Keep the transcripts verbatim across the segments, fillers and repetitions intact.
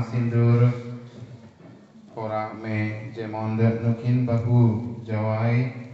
ᱥᱤᱸᱫᱩᱨ ᱚᱨᱟᱜ ᱢᱮ, ᱡᱮᱢᱚᱱ ᱫᱚ ᱱᱩᱠᱤᱱ ᱵᱟᱹᱦᱩ ᱡᱟᱶᱟᱭ᱾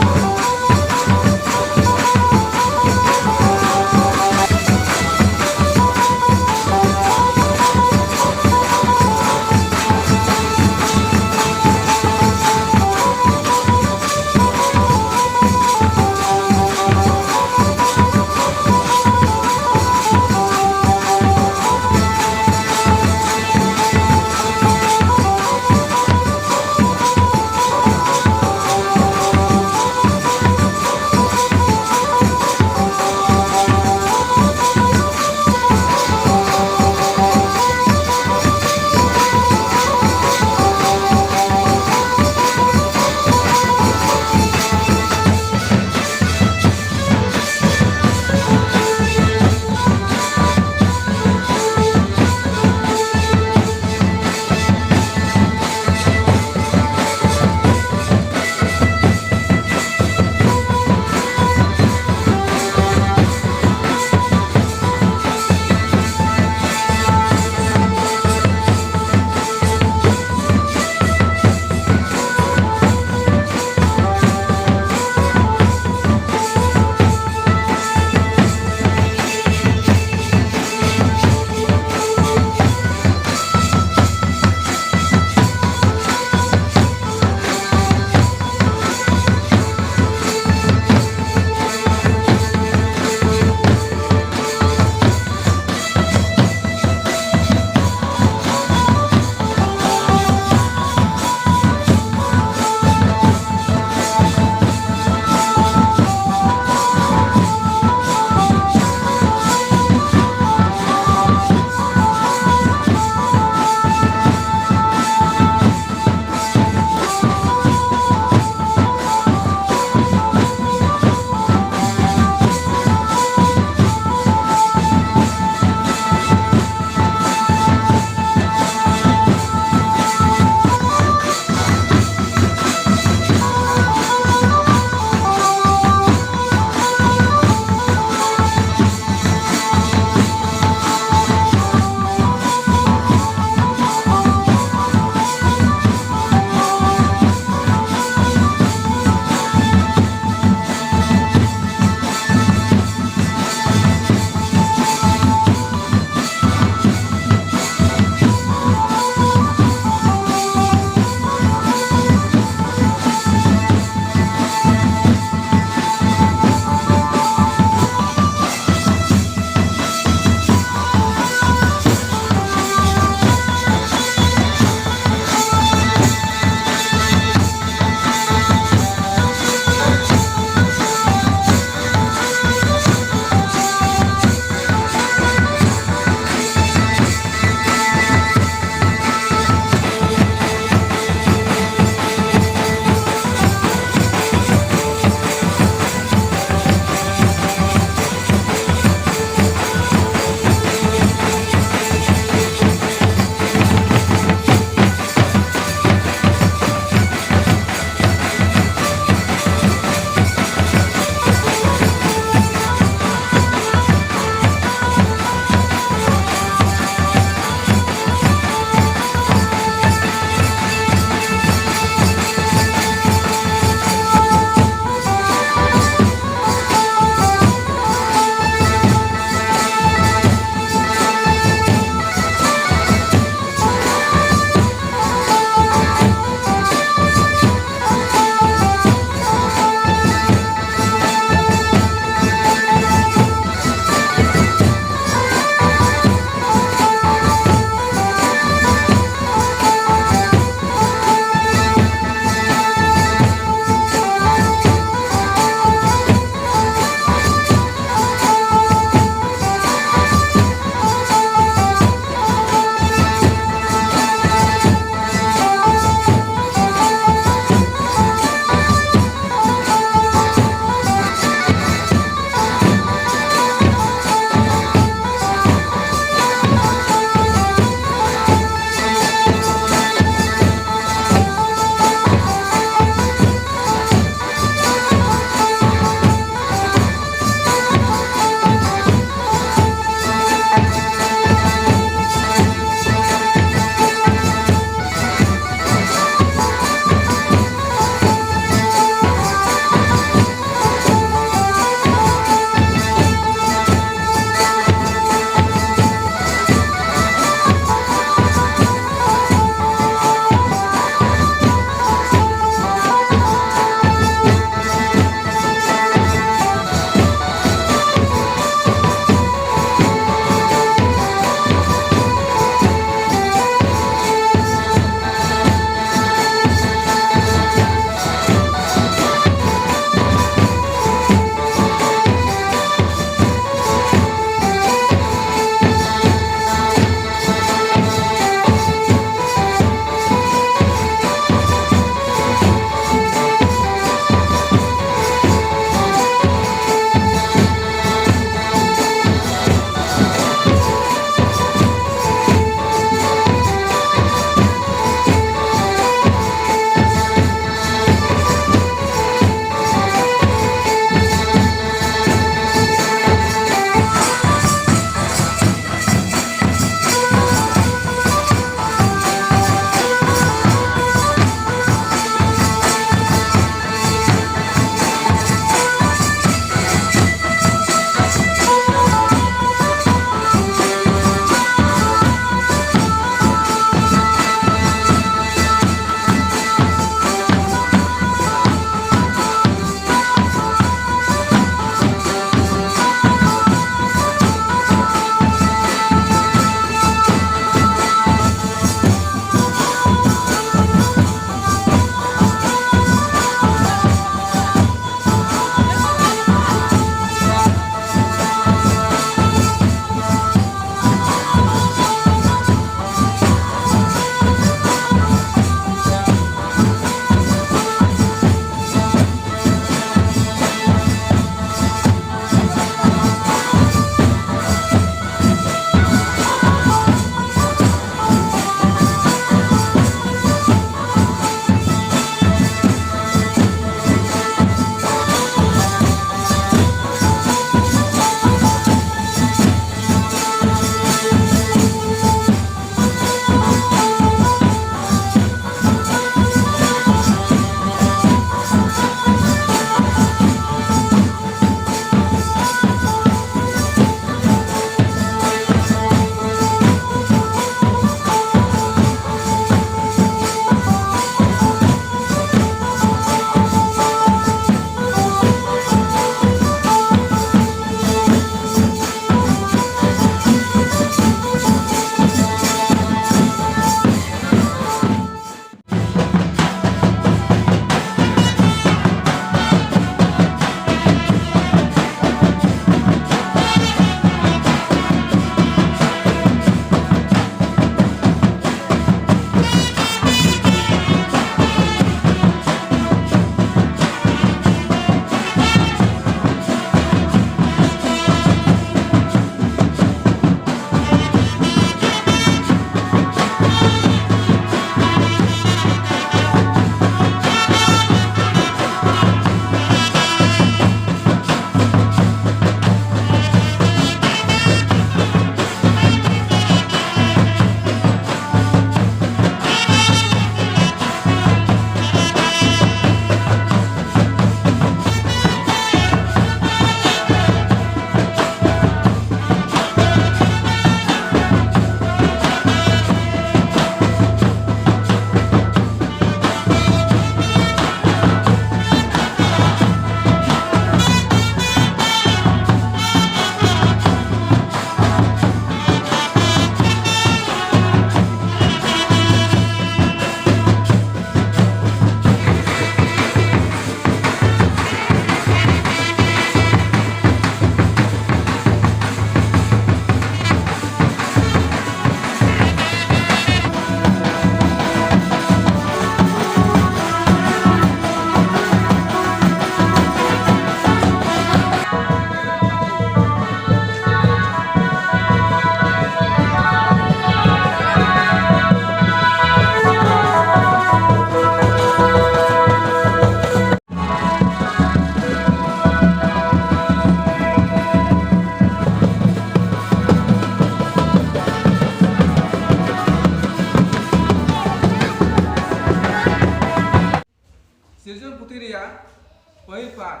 ᱯᱟᱹᱦᱤᱞ ᱯᱟᱴ,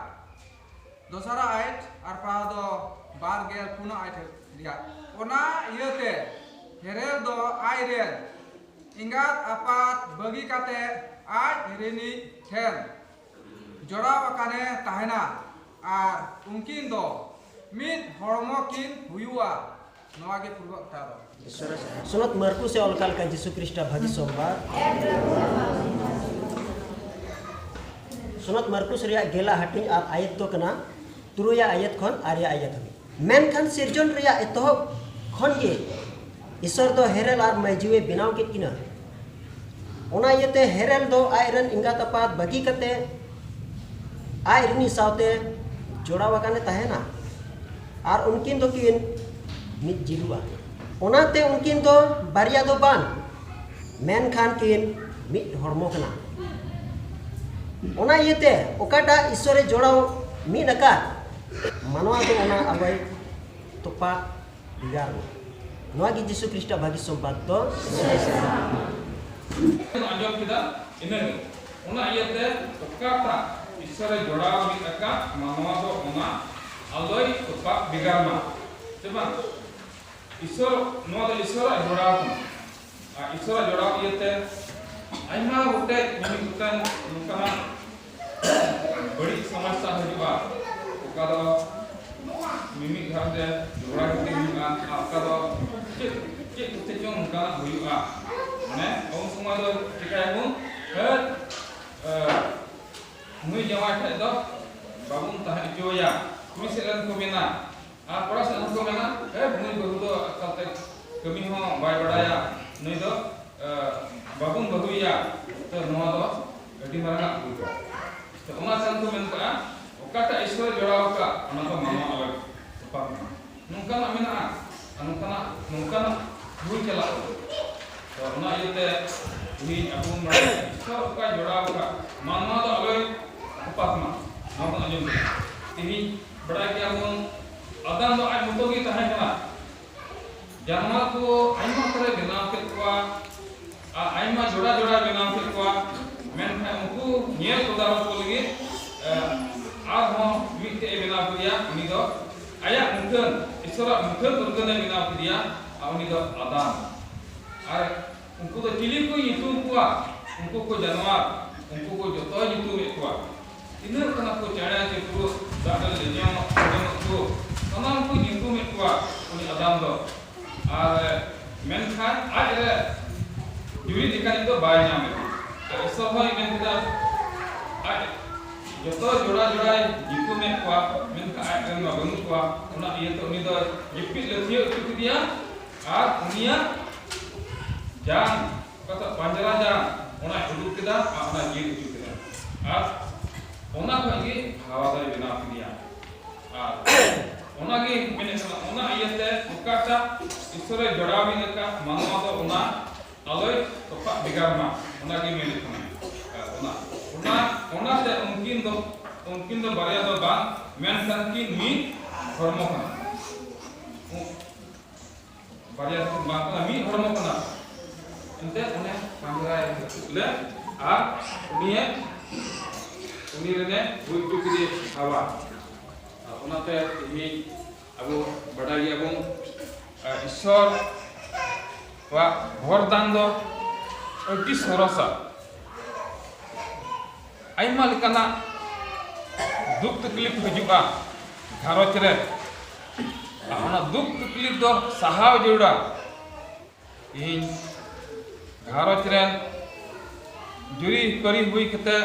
ᱫᱚᱥᱟᱨᱟᱜ ᱟᱭᱮᱴ ᱟᱨ ᱯᱟᱲᱦᱟᱣ ᱫᱚ ᱵᱟᱨ ᱜᱮᱞ ᱯᱩᱱᱟᱜ ᱟᱭᱮᱴ ᱨᱮᱭᱟᱜ᱾ ᱚᱱᱟ ᱤᱭᱟᱹᱛᱮ ᱦᱮᱨᱮᱞ ᱫᱚ ᱟᱡ ᱨᱮᱱ ᱮᱸᱜᱟᱛ ᱟᱯᱟᱛ ᱵᱟᱹᱜᱤ ᱠᱟᱛᱮ ᱟᱡ ᱨᱤᱱᱤᱡ ᱴᱷᱮᱱ ᱡᱚᱲᱟᱣ ᱟᱠᱟᱱᱮ ᱛᱟᱦᱮᱱᱟ, ᱟᱨ ᱩᱱᱠᱤᱱ ᱫᱚ ᱢᱤᱫ ᱦᱚᱲᱢᱚ ᱠᱤᱱ ᱦᱩᱭᱩᱜᱼᱟ᱾ ᱱᱚᱣᱟ ᱜᱮ ᱯᱩᱨᱵᱚ ᱠᱟᱛᱷᱟ ᱫᱚ᱾ ᱥᱚᱱᱚᱛ ᱢᱟᱨᱠᱩᱥ ᱮ ᱚᱞ ᱠᱟᱜ ᱞᱮᱠᱟ ᱡᱤᱥᱩ ᱠᱷᱨᱤᱥᱴᱟᱜ ᱵᱷᱟᱹᱜᱤ ᱥᱚᱢᱵᱟᱫ᱾ ᱥᱚᱱᱚᱛ ᱢᱟᱨᱠᱩᱥ ᱨᱮᱭᱟᱜ ᱜᱮᱞᱟᱜ ᱦᱟᱹᱴᱤᱧ ᱟᱨ ᱟᱭᱮᱛ ᱫᱚ ᱠᱟᱱᱟ ᱛᱩᱨᱩᱭᱟᱜ ᱟᱭᱮᱛ ᱠᱷᱚᱱ ᱟᱨᱮᱭᱟᱜ ᱟᱭᱮᱛ ᱦᱟᱹᱵᱤᱡ᱾ ᱢᱮᱱᱠᱷᱟᱱ ᱥᱤᱨᱡᱚᱱ ᱨᱮᱭᱟᱜ ᱮᱛᱚᱦᱚᱵ ᱠᱷᱚᱱ ᱜᱮ ᱤᱥᱚᱨ ᱫᱚ ᱦᱮᱨᱮᱞ ᱟᱨ ᱢᱟᱹᱭᱡᱩᱭᱮ ᱵᱮᱱᱟᱣ ᱠᱮᱫ ᱠᱤᱱᱟ᱾ ᱚᱱᱟ ᱤᱭᱟᱹᱛᱮ ᱦᱮᱨᱮᱞ ᱫᱚ ᱟᱡ ᱨᱮᱱ ᱮᱸᱜᱟᱛ ᱟᱯᱟᱛ ᱵᱟᱹᱜᱤ ᱠᱟᱛᱮ ᱟᱡ ᱨᱤᱱᱤᱡ ᱥᱟᱶᱛᱮ ᱡᱚᱲᱟᱣ ᱟᱠᱟᱱᱮ ᱛᱟᱦᱮᱱᱟ, ᱟᱨ ᱩᱱᱠᱤᱱ ᱫᱚᱠᱤᱱ ᱢᱤᱫ ᱡᱤᱞᱩᱜᱼᱟ᱾ ᱚᱱᱟᱛᱮ ᱩᱱᱠᱤᱱ ᱫᱚ ᱵᱟᱨᱭᱟ ᱫᱚ ᱵᱟᱝ, ᱢᱮᱱᱠᱷᱟᱱ ᱠᱤᱱ ᱢᱤᱫ ᱦᱚᱲᱢᱚ ᱠᱟᱱᱟ᱾ ᱚᱱᱟ ᱤᱭᱟᱹᱛᱮ ᱚᱠᱟᱴᱟᱜ ᱤᱥᱚᱨᱮ ᱡᱚᱲᱟᱣ ᱢᱤᱫ ᱟᱠᱟᱫ, ᱢᱟᱱᱣᱟ ᱫᱚ ᱚᱱᱟ ᱟᱞᱚᱭ ᱛᱚᱯᱟᱜ ᱵᱷᱮᱜᱟᱨ ᱢᱟ᱾ ᱱᱚᱣᱟ ᱜᱮ ᱡᱤᱥᱩ ᱠᱷᱨᱤᱥᱴᱟᱜ ᱵᱷᱟᱹᱜᱤ ᱥᱚᱢᱵᱟᱫ ᱫᱚ᱾ ᱟᱸᱡᱚᱢ ᱠᱮᱫᱟ, ᱤᱱᱟᱹᱜᱮ᱾ ᱚᱱᱟ ᱤᱭᱟᱹᱛᱮ ᱚᱠᱟᱴᱟᱜ ᱤᱥᱚᱨᱮ ᱡᱚᱲᱟᱣ ᱢᱤᱫ ᱟᱠᱟᱫ, ᱢᱟᱱᱣᱟ ᱫᱚ ᱚᱱᱟ ᱟᱞᱚᱭ ᱛᱚᱯᱟᱜ ᱵᱷᱮᱜᱟᱨ ᱢᱟ᱾ ᱥᱮ ᱵᱟᱝ? ᱤᱥᱚᱨ, ᱱᱚᱣᱟ ᱫᱚ ᱤᱥᱚᱨᱟᱜ ᱡᱚᱲᱟᱣ ᱠᱟᱱᱟ᱾ ᱟᱨ ᱤᱥᱚᱨᱟᱜ ᱡᱚᱲᱟᱣ ᱤᱭᱟᱹᱛᱮ ᱟᱭᱢᱟ ᱜᱚᱴᱮᱡ, ᱢᱤᱢᱤᱫ ᱜᱚᱴᱟᱝ ᱱᱚᱝᱠᱟᱱᱟᱜ ᱵᱟᱹᱲᱤᱡ ᱥᱚᱢᱚᱥᱥᱟ ᱦᱤᱡᱩᱜᱼᱟ, ᱚᱠᱟ ᱫᱚ ᱢᱤᱢᱤᱫ ᱜᱷᱟᱨᱚᱸᱡᱽ ᱨᱮ ᱡᱷᱚᱜᱽᱲᱟ ᱠᱷᱟᱹᱯᱟᱹᱨᱤ ᱦᱩᱭᱩᱜᱼᱟ, ᱟᱨ ᱚᱠᱟ ᱫᱚ ᱪᱮᱫ, ᱪᱮᱫ ᱠᱚᱛᱮ ᱪᱚᱝ ᱚᱱᱠᱟᱱᱟᱜ ᱦᱩᱭᱩᱜᱼᱟ᱾ ᱢᱟᱱᱮ ᱩᱱ ᱥᱚᱢᱚᱭ ᱫᱚ ᱪᱤᱠᱟᱹᱭᱟᱵᱚᱱ? ᱦᱟᱹᱴ, ᱮ, ᱱᱩᱭ ᱡᱟᱶᱟᱭ ᱴᱷᱮᱡ ᱫᱚ ᱵᱟᱵᱚᱱ ᱛᱟᱦᱮᱸ ᱦᱚᱪᱚᱣᱟᱭᱟ, ᱠᱩᱲᱤ ᱥᱮᱫ ᱨᱮᱱ ᱠᱚ ᱢᱮᱱᱟ᱾ ᱟᱨ ᱠᱚᱲᱟ ᱥᱮᱫ ᱦᱚᱸᱠᱚ ᱢᱮᱱᱟ, ᱮ, ᱱᱩᱭ ᱵᱟᱹᱦᱩ ᱫᱚ ᱮᱠᱟᱞ ᱛᱮ ᱠᱟᱹᱢᱤ ᱦᱚᱸ ᱵᱟᱭ ᱵᱟᱲᱟᱭᱟ, ᱱᱩᱭ ᱫᱚ, ᱮ, ᱵᱟᱵᱚᱱ ᱵᱟᱹᱦᱩᱭᱮᱭᱟ᱾ ᱛᱚ ᱱᱚᱣᱟ ᱫᱚ ᱟᱹᱰᱤ ᱢᱟᱨᱟᱝ ᱟᱜ ᱵᱷᱩᱞ ᱠᱟᱱᱟ᱾ ᱛᱚ ᱚᱱᱟ ᱠᱷᱟᱱ ᱠᱚ ᱢᱮᱱ ᱠᱟᱜᱼᱟ, ᱚᱠᱟᱴᱟᱜ ᱤᱥᱚᱨᱮ ᱡᱚᱲᱟᱣ ᱟᱠᱟᱫ, ᱚᱱᱟ ᱫᱚ ᱢᱟᱱᱣᱟ ᱟᱞᱟᱜᱽ ᱛᱚᱯᱟᱜ ᱠᱟᱱᱟ᱾ ᱱᱚᱝᱠᱟᱱᱟᱜ ᱢᱮᱱᱟᱜᱼᱟ, ᱟᱨ ᱱᱚᱝᱠᱟᱱᱟᱜ, ᱱᱚᱝᱠᱟᱱᱟᱜ ᱦᱩᱭ ᱪᱟᱞᱟᱜ ᱠᱟᱱᱟ᱾ ᱛᱚ ᱚᱱᱟ ᱤᱭᱟᱹᱛᱮ ᱛᱮᱦᱮᱧ ᱟᱵᱚ ᱵᱚᱱ ᱵᱟᱲᱟᱭᱟ, ᱤᱥᱚᱨ ᱚᱠᱟᱭ ᱡᱚᱲᱟᱣ ᱟᱠᱟᱫ, ᱢᱟᱱᱣᱟ ᱫᱚ ᱟᱞᱚᱭ ᱛᱚᱯᱟᱜ ᱢᱟ᱾ ᱱᱚᱣᱟ ᱵᱚᱱ ᱟᱸᱡᱚᱢ ᱠᱮᱫᱟ᱾ ᱛᱮᱦᱮᱧ ᱵᱟᱲᱟᱭ ᱜᱮᱭᱟᱵᱚᱱ, ᱟᱫᱟᱢ ᱫᱚ ᱟᱡ ᱢᱚᱛᱚ ᱜᱮ ᱛᱟᱦᱮᱸ ᱠᱟᱱᱟ᱾ ᱡᱟᱱᱣᱟᱨ ᱠᱚ ᱟᱭᱢᱟ ᱩᱛᱟᱹᱨᱮ ᱵᱮᱱᱟᱣ ᱠᱮᱫ ᱠᱚᱣᱟ, ᱟᱨ ᱟᱭᱢᱟ ᱡᱚᱲᱟ ᱡᱚᱲᱟ ᱵᱮᱱᱟᱣ ᱠᱮᱫ ᱠᱚᱣᱟ, ᱢᱮᱱᱠᱷᱟᱱ ᱩᱱᱠᱩ ᱧᱮᱞ ᱛᱚᱫᱟᱨᱚᱠ ᱠᱚ ᱞᱟᱹᱜᱤᱫ, ᱮ, ᱟᱨᱦᱚᱸ ᱢᱤᱫᱴᱮᱡ ᱮ ᱵᱮᱱᱟᱣ ᱠᱮᱫᱮᱭᱟ᱾ ᱩᱱᱤ ᱫᱚ ᱟᱭᱟᱜ ᱢᱩᱴᱷᱟᱹᱱ, ᱤᱥᱚᱨᱟᱜ ᱢᱩᱴᱷᱟᱹᱱ ᱩᱨᱜᱟᱹᱱ ᱮ ᱵᱮᱱᱟᱣ ᱠᱮᱫᱮᱭᱟ, ᱟᱨ ᱩᱱᱤ ᱫᱚ ᱟᱫᱟᱢ᱾ ᱟᱨ ᱩᱱᱠᱩ ᱫᱚ ᱪᱤᱞᱤ ᱠᱚ ᱧᱩᱛᱩᱢ ᱠᱚᱣᱟ? ᱩᱱᱠᱩ ᱠᱚ ᱡᱟᱱᱣᱟᱨ, ᱩᱱᱠᱩ ᱠᱚ ᱡᱚᱛᱚᱭ ᱧᱩᱛᱩᱢᱮᱫ ᱠᱚᱣᱟ᱾ ᱛᱤᱱᱟᱹᱜ ᱠᱟᱱᱟ ᱠᱚ ᱪᱮᱬᱮ ᱪᱤᱯᱨᱩᱫ, ᱫᱟᱜ ᱨᱮ ᱞᱮᱸᱡᱮᱫᱚᱜ, ᱞᱮᱸᱡᱮᱫᱚᱜ ᱠᱚ, ᱥᱟᱱᱟᱢ ᱠᱚ ᱧᱩᱛᱩᱢᱮᱫ ᱠᱚᱣᱟ ᱩᱱᱤ ᱟᱫᱟᱢ ᱫᱚ᱾ ᱟᱨ ᱢᱮᱱᱠᱷᱟᱱ ᱟᱡ ᱨᱮ ᱡᱩᱨᱤ ᱞᱮᱠᱟᱱᱤᱡ ᱫᱚ ᱵᱟᱭ ᱧᱟᱢ ᱮᱫᱟ᱾ ᱟᱨ ᱤᱥᱚᱨ ᱦᱚᱸᱭ ᱢᱮᱱ ᱠᱮᱫᱟ, ᱟᱡ ᱡᱚᱛᱚ ᱡᱚᱲᱟ ᱡᱚᱲᱟᱭ ᱧᱩᱛᱩᱢᱮᱫ ᱠᱚᱣᱟ, ᱢᱮᱱᱠᱷᱟᱱ ᱟᱡ ᱨᱮᱱ ᱢᱟ ᱵᱟᱹᱱᱩᱜ ᱠᱚᱣᱟ᱾ ᱚᱱᱟ ᱤᱭᱟᱹᱛᱮ ᱩᱱᱤ ᱫᱚ ᱡᱟᱹᱯᱤᱫ ᱞᱟᱹᱛᱷᱤᱭᱟᱹ ᱦᱚᱪᱚ ᱠᱮᱫᱮᱭᱟ ᱟᱨ ᱩᱱᱤᱭᱟᱜ ᱡᱟᱝ, ᱚᱠᱟᱴᱟᱜ ᱯᱟᱸᱡᱽᱨᱟ ᱡᱟᱝ, ᱚᱱᱟᱭ ᱩᱰᱩᱠ ᱠᱮᱫᱟ ᱟᱨ ᱚᱱᱟ ᱡᱤᱞ ᱦᱚᱪᱚ ᱠᱮᱫᱟ᱾ ᱟᱨ ᱚᱱᱟ ᱠᱷᱚᱱ ᱜᱮ ᱦᱟᱣᱟ ᱫᱚᱭ ᱵᱮᱱᱟᱣ ᱠᱮᱫᱮᱭᱟ᱾ ᱟᱨ ᱚᱱᱟᱜᱮ ᱢᱮᱱᱮᱫ ᱠᱟᱱᱟ, ᱚᱱᱟ ᱤᱭᱟᱹᱛᱮ ᱚᱠᱟᱴᱟᱜ ᱤᱥᱚᱨᱮ ᱡᱚᱲᱟᱣ ᱢᱮ ᱞᱮᱠᱟ ᱢᱟᱱᱣᱟ ᱫᱚ ᱚᱱᱟ ᱟᱞᱚᱭ ᱛᱚᱯᱟᱜ ᱵᱷᱮᱜᱟᱨ ᱢᱟ, ᱚᱱᱟᱜᱮ ᱢᱮᱱᱮᱫ ᱠᱟᱱᱟ᱾ ᱟᱨ ᱚᱱᱟ, ᱚᱱᱟ, ᱚᱱᱟᱛᱮ ᱩᱱᱠᱤᱱ ᱫᱚ, ᱩᱱᱠᱤᱱ ᱫᱚ ᱵᱟᱨᱭᱟ ᱫᱚ ᱵᱟᱝ, ᱢᱮᱱᱠᱷᱟᱱ ᱠᱤᱱ ᱢᱤᱫ ᱦᱚᱲᱢᱚ ᱠᱟᱱᱟ᱾ ᱵᱟᱨᱭᱟ ᱫᱚ ᱵᱟᱝ ᱠᱟᱱᱟ, ᱢᱤᱫ ᱦᱚᱲᱢᱚ ᱠᱟᱱᱟ᱾ ᱮᱱᱛᱮ ᱚᱱᱮ ᱯᱟᱸᱡᱽᱨᱟᱭ ᱞᱮ ᱟᱨ ᱩᱱᱤᱭᱮ, ᱩᱱᱤ ᱨᱮᱱᱮ ᱦᱩᱭ ᱦᱚᱪᱚ ᱠᱮᱫᱮ ᱦᱟᱣᱟ᱾ ᱟᱨ ᱚᱱᱟᱛᱮ ᱛᱮᱦᱮᱧ ᱟᱵᱚ ᱵᱟᱰᱟᱭ ᱜᱮᱭᱟᱵᱚᱱ, ᱟᱨ ᱤᱥᱚᱨ ᱠᱚᱣᱟᱜ ᱵᱚᱨᱫᱟᱱ ᱫᱚ ᱟᱹᱰᱤ ᱥᱚᱨᱚᱥᱟ᱾ ᱟᱭᱢᱟ ᱞᱮᱠᱟᱱᱟᱜ ᱫᱩᱠ ᱛᱟᱠᱞᱤᱯ ᱦᱤᱡᱩᱜᱼᱟ ᱜᱷᱟᱨᱚᱸᱡᱽ ᱨᱮ, ᱟᱨ ᱚᱱᱟ ᱫᱩᱠ ᱛᱟᱠᱞᱤᱯ ᱫᱚ ᱥᱟᱦᱟᱣ ᱡᱟᱹᱨᱩᱲᱟ᱾ ᱤᱧ ᱜᱷᱟᱨᱚᱸᱡᱽ ᱨᱮᱱ ᱡᱩᱨᱤ ᱯᱟᱹᱨᱤ ᱦᱩᱭ ᱠᱟᱛᱮ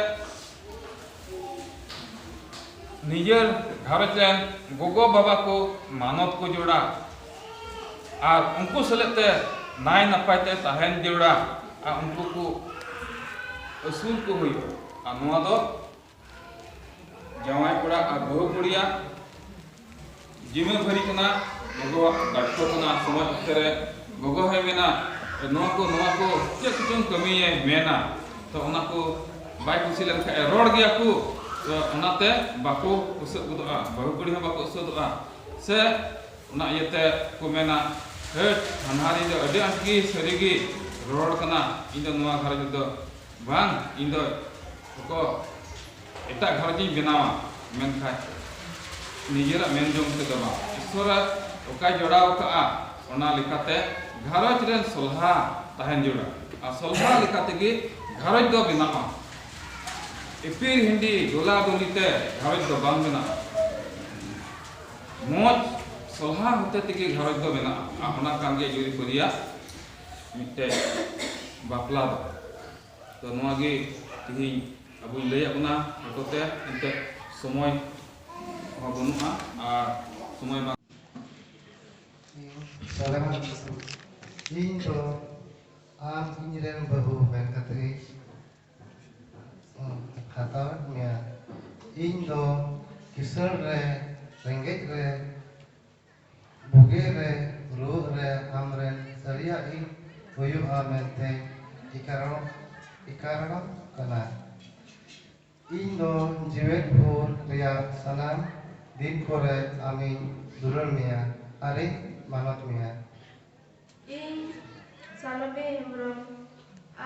ᱱᱤᱡᱮᱨ ᱜᱷᱟᱨᱚᱸᱡᱽ ᱨᱮᱱ ᱜᱚᱜᱚ ᱵᱟᱵᱟ ᱠᱚ ᱢᱟᱱᱚᱛ ᱠᱚ ᱡᱟᱹᱨᱩᱲᱟ ᱟᱨ ᱩᱱᱠᱩ ᱥᱟᱞᱟᱜ ᱛᱮ ᱱᱟᱭ ᱱᱟᱯᱟᱭ ᱛᱮ ᱛᱟᱦᱮᱱ ᱡᱟᱹᱨᱩᱲᱟ ᱟᱨ ᱩᱱᱠᱩ ᱠᱚ ᱟᱹᱥᱩᱞ ᱠᱚ ᱦᱩᱭᱩᱜᱼᱟ᱾ ᱟᱨ ᱱᱚᱣᱟ ᱫᱚ ᱡᱟᱶᱟᱭ ᱠᱚᱲᱟ ᱟᱨ ᱵᱟᱹᱦᱩ ᱠᱩᱲᱤᱭᱟᱜ ᱡᱤᱢᱟᱹ ᱵᱷᱟᱹᱨᱤ ᱠᱟᱱᱟ, ᱜᱚᱜᱚᱣᱟᱜ ᱫᱟᱭᱤᱛᱛᱚ ᱠᱟᱱᱟ᱾ ᱥᱚᱢᱚᱭ ᱚᱠᱛᱮ ᱨᱮ ᱜᱚᱜᱚ ᱦᱚᱸᱭ ᱢᱮᱱᱟ, "ᱱᱚᱣᱟ ᱠᱚ, ᱱᱚᱣᱟ ᱠᱚ ᱪᱮᱫ ᱠᱚᱪᱚᱝ ᱠᱟᱹᱢᱤᱭᱮ ᱢᱮᱱᱟ", ᱛᱚ ᱚᱱᱟ ᱠᱚ ᱵᱟᱭ ᱠᱩᱥᱤ ᱞᱮᱱᱠᱷᱟᱱ ᱮ ᱨᱚᱲ ᱜᱮᱭᱟ ᱠᱚ, ᱛᱚ ᱚᱱᱟᱛᱮ ᱵᱟᱠᱚ ᱠᱩᱥᱟᱹᱜ ᱜᱚᱫᱚᱜᱼᱟ, ᱵᱟᱹᱦᱩ ᱠᱩᱲᱤ ᱦᱚᱸ ᱵᱟᱠᱚ ᱠᱩᱥᱟᱹᱜᱚᱜᱼᱟ᱾ ᱥᱮ ᱚᱱᱟ ᱤᱭᱟᱹᱛᱮ ᱠᱚ ᱢᱮᱱᱟ, "ᱦᱟᱹᱴ, ᱦᱟᱱᱦᱟᱨᱤᱧ ᱫᱚ ᱟᱹᱰᱤ ᱟᱸᱴ ᱜᱮ ᱥᱟᱹᱨᱤ ᱜᱮ ᱨᱚᱲ ᱠᱟᱱᱟ, ᱤᱧ ᱫᱚ ᱱᱚᱣᱟ ᱜᱷᱟᱨᱚᱸᱡᱽ ᱨᱮᱫᱚ ᱵᱟᱝ, ᱤᱧ ᱫᱚ ᱠᱚ ᱮᱴᱟᱜ ᱜᱷᱟᱨᱚᱸᱡᱽ ᱤᱧ ᱵᱮᱱᱟᱣᱟ, ᱢᱮᱱᱠᱷᱟᱱ ᱱᱤᱡᱮᱨᱟᱜ ᱢᱮᱱ ᱡᱚᱝ ᱛᱮᱫᱚ ᱵᱟᱝ᱾ ᱤᱥᱥᱚᱨ ᱚᱠᱟᱭ ᱡᱚᱲᱟᱣ ᱠᱟᱜᱼᱟ, ᱚᱱᱟ ᱞᱮᱠᱟᱛᱮ ᱜᱷᱟᱨᱚᱸᱡᱽ ᱨᱮᱱ ᱥᱚᱞᱦᱟ ᱛᱟᱦᱮᱱ ᱡᱟᱹᱨᱩᱲᱟ᱾ ᱟᱨ ᱥᱚᱞᱦᱟ ᱞᱮᱠᱟ ᱛᱮᱜᱮ ᱜᱷᱟᱨᱚᱸᱡᱽ ᱫᱚ ᱵᱮᱱᱟᱜᱼᱟ᱾ ᱤᱯᱤᱨ ᱦᱤᱸᱰᱤ ᱜᱚᱞᱟ ᱜᱚᱞᱤ ᱛᱮ ᱜᱷᱟᱨᱚᱸᱡᱽ ᱫᱚ ᱵᱟᱝ ᱵᱮᱱᱟᱜᱼᱟ᱾ ᱢᱚᱡᱽ ᱥᱚᱞᱦᱟ ᱦᱚᱛᱮ ᱛᱮᱜᱮ ᱜᱷᱟᱨᱚᱸᱡᱽ ᱫᱚ ᱵᱮᱱᱟᱜᱼᱟ᱾ ᱟᱨ ᱚᱱᱟ ᱠᱟᱱ ᱜᱮᱭᱟ ᱡᱩᱨᱤ ᱯᱟᱹᱨᱤᱭᱟᱜ ᱢᱤᱫᱴᱮᱡ ᱵᱟᱯᱞᱟ ᱫᱚ᱾ ᱛᱚ ᱱᱚᱣᱟ ᱜᱮ ᱛᱮᱦᱮᱧ ᱟᱵᱚᱧ ᱞᱟᱹᱭᱟᱫ ᱵᱚᱱᱟ ᱠᱷᱟᱴᱚ ᱛᱮ, ᱮᱱᱛᱮᱫ ᱥᱚᱢᱚᱭ ᱦᱚᱸ ᱵᱟᱹᱱᱩᱜᱼᱟ ᱟᱨ ᱥᱚᱢᱚᱭ ᱵᱟᱝ᱾ ᱤᱧ ᱥᱟᱞᱮᱢᱟ ᱴᱩᱰᱩ᱾ ᱤᱧ ᱫᱚ ᱟᱢ ᱤᱧ ᱨᱮᱱ ᱵᱟᱹᱦᱩ ᱢᱮᱱ ᱠᱟᱛᱮ ᱤᱧ ᱦᱟᱛᱟᱣᱮᱫ ᱢᱮᱭᱟ᱾ ᱤᱧ ᱫᱚ ᱠᱤᱥᱟᱹᱬ ᱨᱮ, ᱨᱮᱸᱜᱮᱡ ᱨᱮ, ᱵᱩᱜᱤ ᱨᱮ, ᱨᱩᱣᱟᱹᱜ ᱨᱮ ᱟᱢ ᱨᱮᱱ ᱥᱟᱹᱨᱤᱭᱟᱜ ᱤᱧ ᱦᱩᱭᱩᱜᱼᱟ ᱢᱮᱱᱛᱮ ᱤᱠᱨᱟᱨᱚᱜ, ᱤᱠᱨᱟᱨᱚᱜ ᱠᱟᱱᱟ᱾ ᱤᱧ ᱫᱚ ᱡᱤᱣᱮᱫ ᱵᱷᱳᱨ ᱨᱮᱭᱟᱜ ᱥᱟᱱᱟᱢ ᱫᱤᱱ ᱠᱚᱨᱮ ᱟᱢᱤᱧ ᱫᱩᱞᱟᱹᱲ ᱢᱮᱭᱟ ᱟᱨᱤᱧ ᱢᱟᱱᱚᱛ ᱢᱮᱭᱟ᱾ ᱤᱧ ᱥᱟᱞᱚᱢᱤ ᱦᱮᱢᱵᱨᱚᱢ,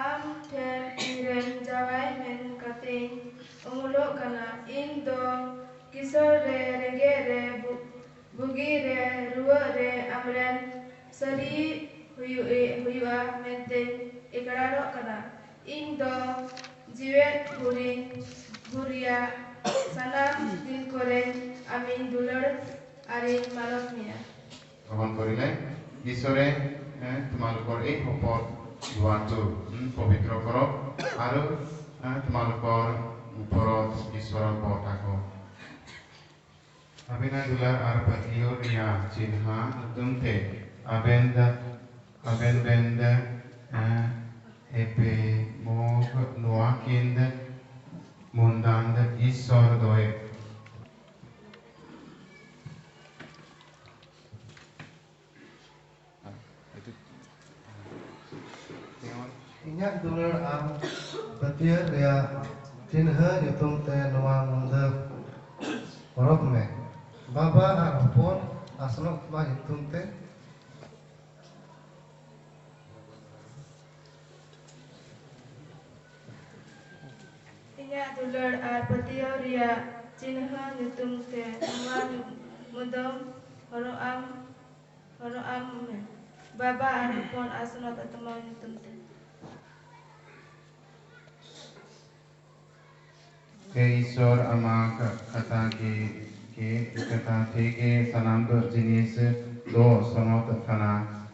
ᱟᱢ ᱴᱷᱮᱱ ᱤᱧᱨᱮᱱ ᱡᱟᱶᱟᱭ ᱢᱮᱱ ᱠᱟᱛᱮᱧ ᱩᱢᱩᱞᱚᱜ ᱠᱟᱱᱟ᱾ ᱤᱧ ᱫᱚ ᱠᱤᱥᱟᱹᱬ ᱨᱮ, ᱨᱮᱸᱜᱮᱡ ᱨᱮ, ᱵᱩ-, ᱵᱩᱜᱤ ᱨᱮ, ᱨᱩᱣᱟᱹᱜ ᱨᱮ ᱟᱢᱨᱮᱱ ᱥᱟᱹᱨᱤ ᱦᱩᱭᱩᱜ, ᱦᱩᱭᱩᱜᱼᱟ ᱢᱮᱱᱛᱮᱧ ᱤᱠᱨᱟᱨᱚᱜ ᱠᱟᱱᱟ᱾ ᱤᱧ ᱫᱚ ᱡᱤᱣᱮᱫ ᱵᱷᱳᱨᱤᱧ, ᱵᱷᱳᱨ ᱨᱮᱭᱟᱜ ᱥᱟᱱᱟᱢ ᱫᱤᱱ ᱠᱚᱨᱮᱧ ᱟᱢᱤᱧ ᱫᱩᱞᱟᱹᱲ ᱟᱨᱤᱧ ᱢᱟᱱᱚᱛ ᱢᱮᱭᱟ᱾ গ্ৰহণ কৰিলে। ঈশ্বৰে এ, তোমালোকৰ এই শপত লোৱাটো, উম, পবিত্ৰ কৰক আৰু এ, তোমালোকৰ ওপৰত ঈশ্বৰৰ বৰষা থাকক। ᱟᱵᱮᱱᱟᱜ ᱫᱩᱞᱟᱹᱲ ᱟᱨ ᱯᱟᱹᱛᱭᱟᱹᱣ ᱨᱮᱭᱟᱜ ᱪᱤᱱᱦᱟᱹ ᱧᱩᱛᱩᱢ ᱛᱮ ᱟᱵᱮᱱ ᱫᱚ, ᱟᱵᱮᱱ ᱵᱮᱱ ᱫᱚ, ᱮ, ᱮᱯᱮᱢᱚᱜ ᱱᱚᱣᱟ ᱠᱤᱱ ᱫᱚ ᱢᱩᱱᱫᱟᱱ ᱫᱚ ᱤᱥᱥᱚᱨ ᱫᱚᱭ ᱤᱧᱟᱹᱜ ᱫᱩᱞᱟᱹᱲ ᱟᱢ ᱯᱟᱹᱛᱭᱟᱹᱣ ᱨᱮᱭᱟᱜ ᱪᱤᱱᱦᱟᱹ ᱧᱩᱛᱩᱢ ᱛᱮ ᱱᱚᱣᱟ ᱢᱩᱫᱟᱹ ᱯᱚᱨᱚᱵᱽ ᱢᱮ᱾ ᱵᱟᱵᱟ ᱟᱨ ᱦᱚᱯᱚᱱ ᱟᱥᱱᱚᱜ ᱢᱟ ᱧᱩᱛᱩᱢ ᱛᱮ᱾ ᱫᱩᱞᱟᱹᱲ ᱟᱨ ᱯᱟᱹᱛᱭᱟᱹᱣ ᱨᱮᱭᱟᱜ ᱪᱤᱱᱦᱟᱹ ᱧᱩᱛᱩᱢ ᱛᱮ ᱱᱚᱣᱟ ᱢᱩᱫᱟᱹᱢ ᱦᱚᱨᱚᱜ ᱟᱢ, ᱦᱚᱨᱚᱜ ᱟᱢ ᱢᱮ᱾ ᱵᱟᱵᱟ ᱟᱨ ᱦᱚᱯᱚᱱ ᱟᱨ ᱥᱚᱱᱚᱛ ᱟᱛᱢᱟ ᱧᱩᱛᱩᱢ ᱛᱮ᱾ ᱦᱮ ᱤᱥᱚᱨ, ᱟᱢᱟᱜ ᱠᱟᱛᱷᱟ ᱜᱮ, ᱜᱮ, ᱠᱟᱛᱷᱟ ᱛᱮᱜᱮ ᱥᱟᱱᱟᱢ ᱡᱤᱱᱤᱥ ᱫᱚ ᱥᱚᱱᱚᱛ ᱠᱟᱱᱟ᱾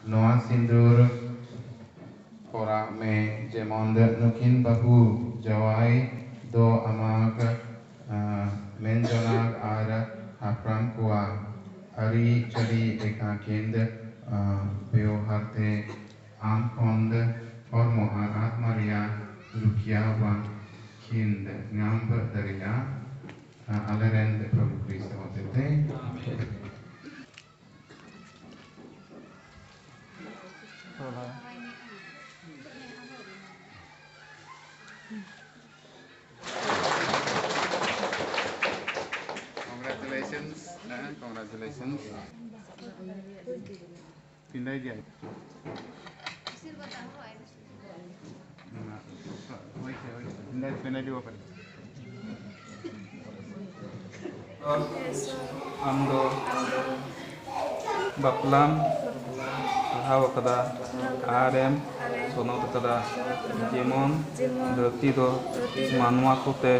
ᱱᱚᱣᱟ ᱥᱤᱸᱫᱩᱨ ᱠᱚᱨᱟᱜ ᱢᱮ, ᱡᱮᱢᱚᱱ ᱱᱩᱠᱤᱱ ᱵᱟᱹᱦᱩ ᱡᱟᱶᱟᱭ ᱫᱚ ᱟᱢᱟᱜ, ᱟ, ᱢᱮᱱ ᱡᱚᱱᱟᱜ ᱟᱨ ᱦᱟᱯᱲᱟᱢ ᱠᱚᱣᱟᱜ ᱟᱹᱨᱤᱪᱟᱹᱞᱤ ᱞᱮᱠᱟ ᱠᱤᱱ, ᱟ, ᱵᱮᱣᱦᱟᱨ ᱛᱮ ᱟᱢ ᱠᱷᱚᱱ ᱦᱚᱲᱢᱚ ᱟᱨ ᱟᱛᱢᱟ ᱨᱮᱭᱟᱜ ᱨᱩᱠᱷᱤᱭᱟᱹᱣᱟᱱ ᱠᱤᱱ ᱧᱟᱢ ᱫᱟᱲᱮᱭᱟᱜᱼᱟ᱾ ᱟ, ᱟᱞᱮᱨᱮᱱ ᱯᱨᱚᱵᱷᱩ ᱠᱨᱤᱥᱴ ᱦᱚᱛᱮᱛᱮ᱾ Congratulations, ᱦᱮᱸ, congratulations. ᱯᱤᱸᱰᱟᱹᱭ ᱜᱮᱭᱟ᱾ ᱦᱳᱭ ᱥᱮ, ᱦᱳᱭ ᱥᱮ, ᱯᱤᱸᱰᱟᱹᱭ, ᱯᱤᱸᱰᱟᱹᱭ ᱫᱤᱵᱚ ᱯᱮ᱾ ᱟᱢ ᱫᱚ ᱵᱟᱯᱞᱟᱢ ᱯᱟᱲᱦᱟᱣ ᱟᱠᱟᱫᱟ ᱟᱨᱮᱢ ᱥᱚᱱᱚᱛ ᱟᱠᱟᱫᱟ, ᱡᱮᱢᱚᱱ ᱫᱷᱟᱹᱨᱛᱤ ᱫᱚ ᱢᱟᱱᱣᱟ ᱠᱚᱛᱮ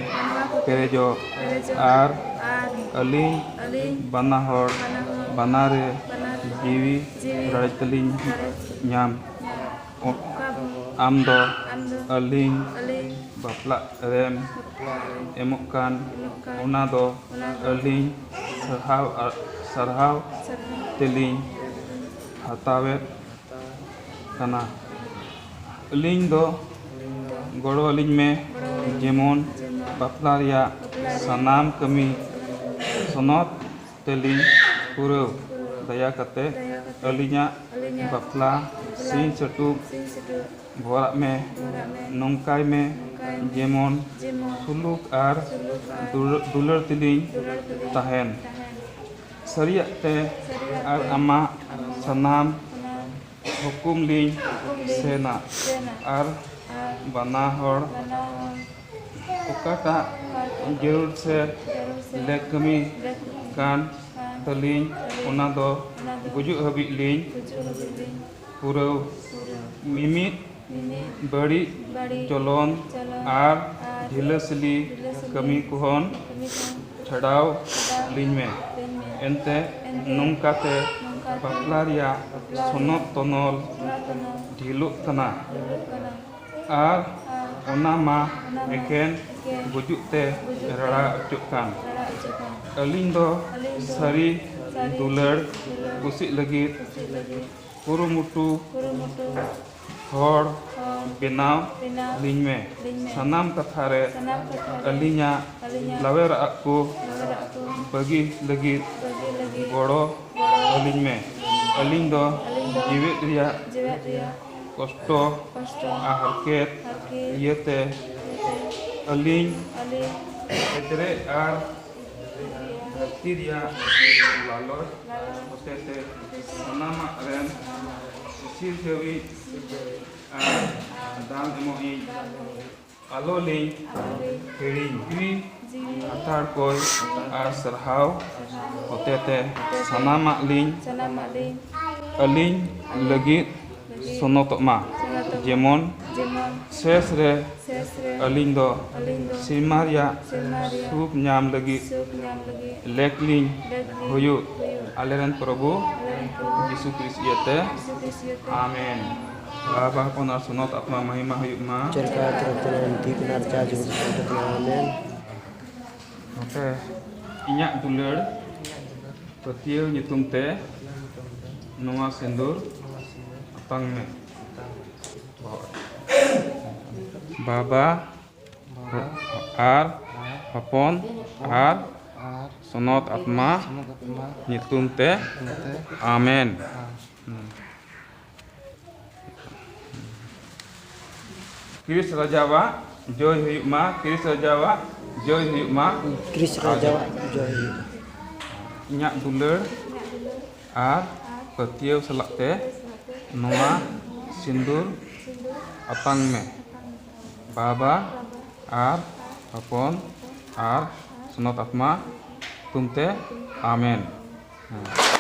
ᱯᱮᱨᱮᱡᱚᱜ, ᱟᱨ ᱟᱹᱞᱤᱧ ᱵᱟᱱᱟ ᱦᱚᱲ ᱵᱟᱱᱟᱨᱮ ᱡᱤᱣᱤ ᱨᱟᱲᱮᱡ ᱛᱮᱞᱤᱧ ᱧᱟᱢ᱾ ᱟᱢ ᱫᱚ ᱟᱹᱞᱤᱧ ᱵᱟᱯᱞᱟᱜ ᱨᱮᱢ ᱮᱢᱚᱜ ᱠᱟᱱ, ᱚᱱᱟ ᱫᱚ ᱟᱹᱞᱤᱧ ᱥᱟᱨᱦᱟᱣ, ᱥᱟᱨᱦᱟᱣ ᱛᱮᱞᱤᱧ ᱦᱟᱛᱟᱣᱮᱫ ᱠᱟᱱᱟ᱾ ᱟᱹᱞᱤᱧ ᱫᱚ ᱜᱚᱲᱚ ᱟᱹᱞᱤᱧ ᱢᱮ, ᱡᱮᱢᱚᱱ ᱵᱟᱯᱞᱟ ᱨᱮᱭᱟᱜ ᱥᱟᱱᱟᱢ ᱠᱟᱹᱢᱤ ᱥᱚᱱᱚᱛ ᱛᱮᱞᱤᱧ ᱯᱩᱨᱟᱹᱣ᱾ ᱫᱟᱭᱟ ᱠᱟᱛᱮ ᱟᱹᱞᱤᱧᱟᱜ ᱵᱟᱯᱞᱟ ᱥᱤᱧ ᱥᱟᱹᱴᱩᱵ ᱵᱷᱚᱨᱟᱜ ᱢᱮ, ᱱᱚᱝᱠᱟᱭ ᱢᱮ, ᱡᱮᱢᱚᱱ ᱥᱩᱞᱩᱠ ᱟᱨ ᱫᱩᱞᱟᱹᱲ, ᱫᱩᱞᱟᱹᱲ ᱛᱮᱞᱤᱧ ᱛᱟᱦᱮᱱ᱾ ᱥᱟᱹᱨᱤᱭᱟᱜ ᱛᱮ ᱟᱨ ᱟᱢᱟᱜ ᱥᱟᱱᱟᱢ ᱦᱩᱠᱩᱢ ᱞᱤᱧ ᱥᱮᱱᱟ, ᱟᱨ ᱵᱟᱱᱟ ᱦᱚᱲ ᱚᱠᱟᱴᱟᱜ ᱡᱟᱹᱨᱩᱲ ᱥᱮ ᱞᱮᱠ ᱠᱟᱹᱢᱤ ᱠᱟᱱ ᱛᱟᱹᱞᱤᱧ, ᱚᱱᱟ ᱫᱚ ᱜᱩᱡᱩᱜ ᱦᱟᱹᱵᱤᱡ ᱞᱤᱧ ᱯᱩᱨᱟᱹᱣ᱾ ᱢᱤᱢᱤᱫ ᱵᱟᱹᱲᱤᱡ ᱪᱚᱞᱚᱱ ᱟᱨ ᱰᱷᱤᱞᱟᱹᱥᱤᱞᱤ ᱠᱟᱹᱢᱤ ᱠᱚ ᱠᱷᱚᱱ ᱪᱷᱟᱰᱟᱣ ᱞᱤᱧ ᱢᱮ᱾ ᱮᱱᱛᱮ ᱱᱚᱝᱠᱟᱛᱮ ᱵᱟᱯᱞᱟ ᱨᱮᱭᱟᱜ ᱥᱚᱱᱚᱛ ᱛᱚᱱᱚᱞ ᱰᱷᱤᱞᱚᱜ ᱠᱟᱱᱟ᱾ ᱟᱨ ᱚᱱᱟ ᱢᱟ ᱮᱠᱮᱱ ᱜᱩᱡᱩᱜ ᱛᱮ ᱨᱟᱲᱟ ᱚᱪᱚᱜ ᱠᱟᱱ᱾ ᱟᱹᱞᱤᱧ ᱫᱚ ᱥᱟᱹᱨᱤ ᱫᱩᱞᱟᱹᱲ ᱠᱩᱥᱤᱜ ᱞᱟᱹᱜᱤᱫ ᱠᱩᱨᱩᱢᱩᱴᱩ ᱦᱚᱲ ᱵᱮᱱᱟᱣ ᱞᱤᱧ ᱢᱮ᱾ ᱥᱟᱱᱟᱢ ᱠᱟᱛᱷᱟ ᱨᱮ ᱟᱹᱞᱤᱧᱟᱜ ᱞᱟᱣᱮᱨᱟᱜ ᱠᱚ ᱵᱟᱹᱜᱤ ᱞᱟᱹᱜᱤᱫ ᱜᱚᱲᱚ ᱟᱹᱞᱤᱧ ᱢᱮ᱾ ᱟᱹᱞᱤᱧ ᱫᱚ ᱡᱤᱣᱮᱫ ᱨᱮᱭᱟᱜ ᱠᱚᱥᱴᱚ ᱟᱨ ᱦᱟᱨᱠᱮᱛ ᱤᱭᱟᱹᱛᱮ ᱟᱹᱞᱤᱧ ᱮᱫᱽᱨᱮ ᱟᱨ ᱫᱷᱟᱹᱨᱛᱤ ᱨᱮᱭᱟᱜ ᱞᱟᱞᱚᱪ ᱦᱚᱛᱮᱛᱮ ᱥᱟᱱᱟᱢᱟᱜ ᱨᱮᱱ ᱥᱤᱥᱤᱨ ᱡᱟᱹᱣᱤᱡ ᱟᱨ ᱫᱟᱱ ᱮᱢᱚᱜ ᱤᱡ ᱟᱞᱚ ᱞᱤᱧ ᱦᱤᱲᱤᱧ᱾ ᱡᱤᱣᱤ ᱦᱟᱛᱟᱲ ᱠᱚᱭ ᱟᱨ ᱥᱟᱨᱦᱟᱣ ᱦᱚᱛᱮᱛᱮ ᱥᱟᱱᱟᱢᱟᱜ ᱞᱤᱧ ᱟᱹᱞᱤᱧ ᱞᱟᱹᱜᱤᱫ ᱥᱚᱱᱚᱛᱚᱜ ᱢᱟ᱾ ᱡᱮᱢᱚᱱ ᱥᱮᱥ ᱨᱮ ᱟᱹᱞᱤᱧ ᱫᱚ ᱥᱮᱨᱢᱟ ᱨᱮᱭᱟᱜ ᱥᱩᱠ ᱧᱟᱢ ᱞᱟᱹᱜᱤᱫ ᱞᱮᱠ ᱞᱤᱧ ᱦᱩᱭᱩᱜ ᱟᱞᱮᱨᱮᱱ ᱯᱨᱚᱵᱷᱩ ᱡᱤᱥᱩ ᱠᱷᱨᱤᱥᱴ ᱤᱭᱟᱹᱛᱮ᱾ ᱟᱢᱮᱱ᱾ ᱵᱟᱵᱟ, ᱦᱚᱯᱚᱱ ᱟᱨ ᱥᱚᱱᱚᱛ ᱟᱛᱢᱟ ᱢᱚᱦᱤᱢᱟ ᱦᱩᱭᱩᱜ ᱢᱟ᱾ ᱪᱮᱫ ᱞᱮᱠᱟ ᱛᱚᱨᱚᱯ ᱠᱷᱚᱱ ᱫᱤᱯ ᱮᱱᱟ ᱪᱟ ᱡᱩᱜᱽ ᱥᱮᱴᱮᱨ ᱠᱟᱱᱟ᱾ ᱟᱢᱮᱱ᱾ ᱱᱚᱛᱮ ᱤᱧᱟᱹᱜ ᱫᱩᱞᱟᱹᱲ ᱯᱟᱹᱛᱭᱟᱹᱣ ᱧᱩᱛᱩᱢ ᱛᱮ ᱱᱚᱣᱟ ᱥᱤᱸᱫᱩᱨ ᱟᱛᱟᱝ ᱢᱮ᱾ ᱵᱟᱵᱟ ᱟᱨ ᱦᱚᱯᱚᱱ ᱟᱨ ᱥᱚᱱᱚᱛ ᱟᱛᱢᱟ ᱧᱩᱛᱩᱢ ᱛᱮ᱾ ᱟᱢᱮᱱ᱾ ᱠᱨᱤᱥ ᱨᱟᱡᱟᱣᱟᱜ ᱡᱚᱭ ᱦᱩᱭᱩᱜ ᱢᱟ, ᱠᱨᱤᱥ ᱨᱟᱡᱟᱣᱟᱜ ᱡᱚᱭ ᱦᱩᱭᱩᱜ ᱢᱟ᱾ ᱠᱨᱤᱥ ᱨᱟᱡᱟᱣᱟᱜ ᱡᱚᱭ ᱦᱩᱭᱩᱜ ᱢᱟ᱾ ᱤᱧᱟᱹᱜ ᱫᱩᱞᱟᱹᱲ ᱟᱨ ᱯᱟᱹᱛᱭᱟᱹᱣ ᱥᱟᱞᱟᱜ ᱛᱮ ᱱᱚᱣᱟ ᱥᱤᱸᱫᱩᱨ ᱟᱛᱟᱝ ᱢᱮ᱾ ᱵᱟᱵᱟ ᱟᱨ ᱦᱚᱯᱚᱱ ᱟᱨ ᱥᱚᱱᱚᱛ ᱟᱛᱢᱟ ᱧᱩᱛᱩᱢ ᱛᱮ, ᱟᱢᱮᱱ᱾ ᱦᱮᱸ᱾